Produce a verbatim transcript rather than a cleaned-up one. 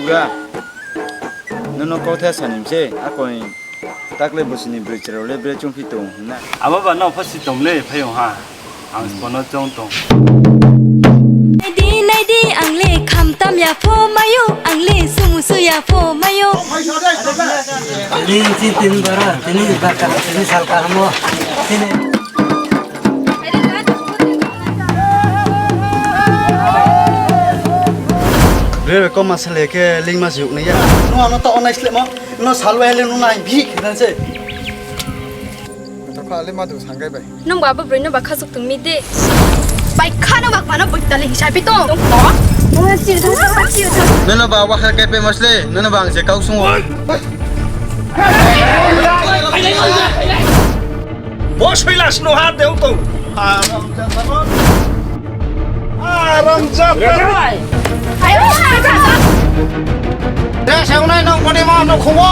Ga, nono kautha sani mse, akoi takle bosini broi cherao le bre chungphi tong hing na. Abo ba nao pho si tong le, phaiyong ha. Ang sbo no choung tong. Nai di, nai di, ang le khamtam ya pho mai ou, ang le sumu su ya pho mai ou. Tini si tini bara, tini baka, tini salka hamo, tini. Bre, bre, koma sale khe lingma se yuknai ya. Nung ano taoh nai slehmo, no salwai le nung nai bihih khe nang se. Tokha le ma du sangkai bai. Nung ba abo broi no ba khasuk tong mi de. Bai kha no ba kma no boi tali hing sai pi tong. Nono ba wa kha kai pe masle, nono ba ang se kau sung o. Bo soila sno ha de tong. Aram jata. Aram jata. De se unai nong koni ma no khumo.